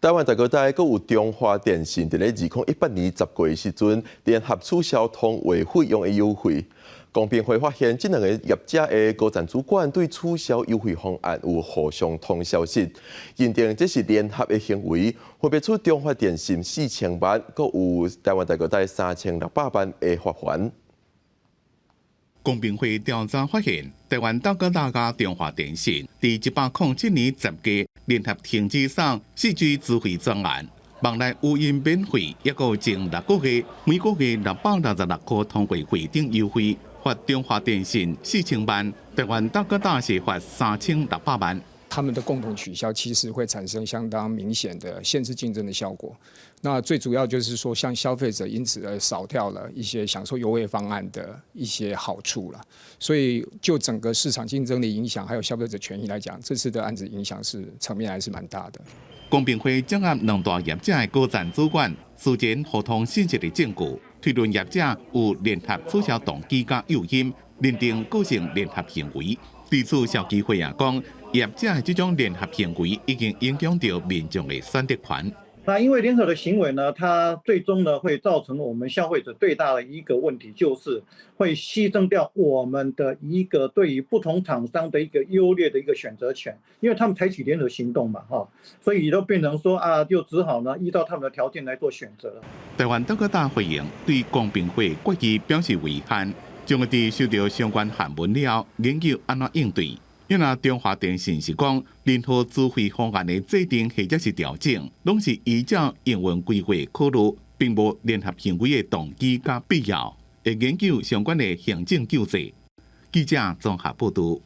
台灣大哥大閣有中華電信，佇咧2018年10月時陣聯合取消通話費用的優惠。公平會發現，這兩个業者的高層主管對取消優惠方案有互相通消息，認定這是聯合的行為，分別處中華電信4000萬，閣有台灣大哥大3600萬的罰鍰。公平會調查發現，台灣大哥大佮中華電信佇107年10月聯合停止送4G 資費專案，網內語音免費，抑閣有前6個月每個月666塊通話費等優惠，罰中華電信4000萬，台灣大哥大是罰3600萬。他們的共同取消，其實會產生相當明顯的限制競爭的效果。那最主要就是說，向消費者因此而少掉了一些享受優惠方案的一些好處了。所以就整個市場競爭的影響，還有消費者權益來講，這次的案子影響是層面還是蠻大的。公平會掌握兩大業者的高層主管事前互通信息的證據，推論業者有聯合取消動機佮誘因，認定構成聯合行為。對此，消基會也講，業者的這種聯合行為已經影響到民眾的選擇權。那因為聯合的行為呢，它最終呢會造成我們消費者最大的一個問題，就是會犧牲掉我們的一個對於不同廠商的一個優劣的一個選擇權，因為他們採取聯合行動嘛，哈，所以都變成說啊，就只好呢依照他們的條件來做選擇。台灣大哥大回應對公平會決議表示遺憾，將會佇收到相關函文了後，研究按怎應對。因為中華電信是講，任何資費方案的制定或者是調整，攏是依照營運規劃考慮，並無聯合行為的動機佮必要，會研究相關的行政救濟。記者綜合報導。